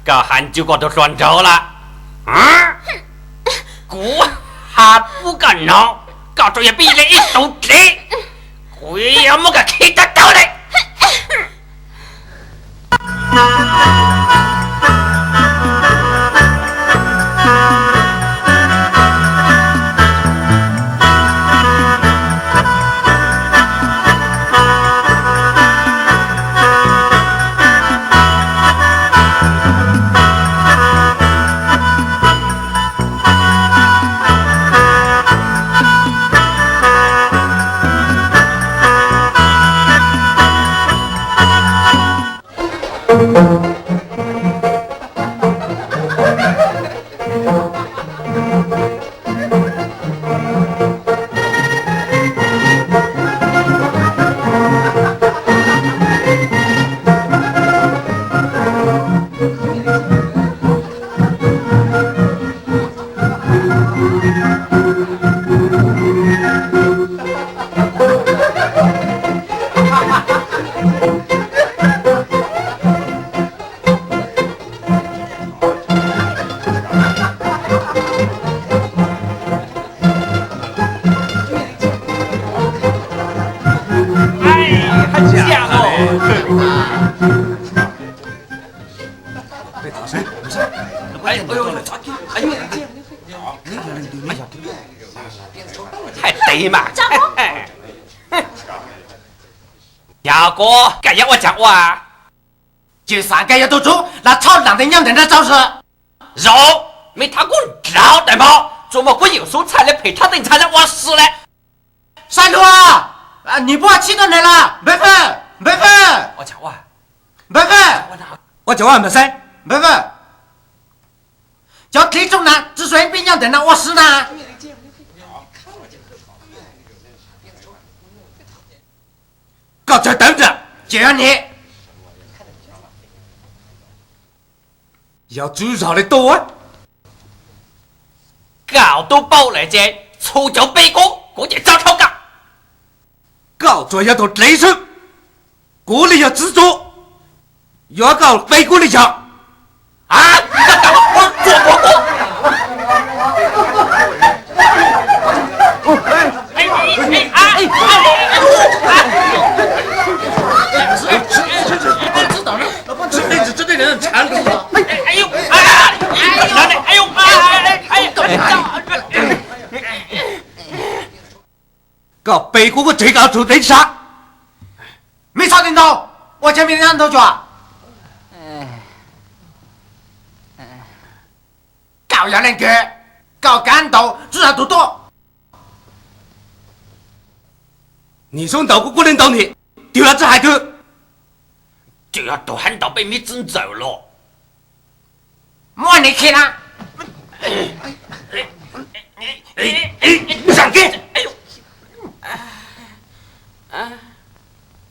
Koj has ncu koj tus hluas nraug lawm. Kuv has pub koj no, koj tsuas yog pib li ib tug dlib, kuv yuav muab koj khi tawv tawv li. Yog kuv, koj yuav ua cas ua? Ces xav koj yuav tus tsov los thauj nam tes nyob ntawm no tau xwb. Zaum, me thab kuv nrauv daim npaum tsuas muaj kuv yawm xub txhaj li phem thab tej ntxhais lawv ua si lawm. Sai luag, nws puas txhib tau nws los? Npawg Fawj, Npawg Fawj, Npawg Fawj, ua cas ua mas saib, Npawg Fawj, cov dlib tsooj na tsi xuas pib nyob ntawm no ua si na. Koj txawm tawv nram ces yog niam. Yog tswv zog li tuaj, koj tub paub lawm ces txhua cov peb kub kuv ces txhob thauj koj. Koj tsuas yog tus dlev xwb, kuv li yog tswv tsuv, yuav koj peb kub li yog. Koj peb kub kuv tseg koj tsuv tev sab. Me txhob teg ntau, ua cas me nab ntau cuag? Koj yog leej twg? Koj kav ntaus tsuj zog tus tuaj. Nim xub ntaus kuv kuj li ntaus nim, twg los tsi hais twg. Twb yog tus hab ntaus peb miv txiv ntxawm los. Muab nim khi na. Zam kiag.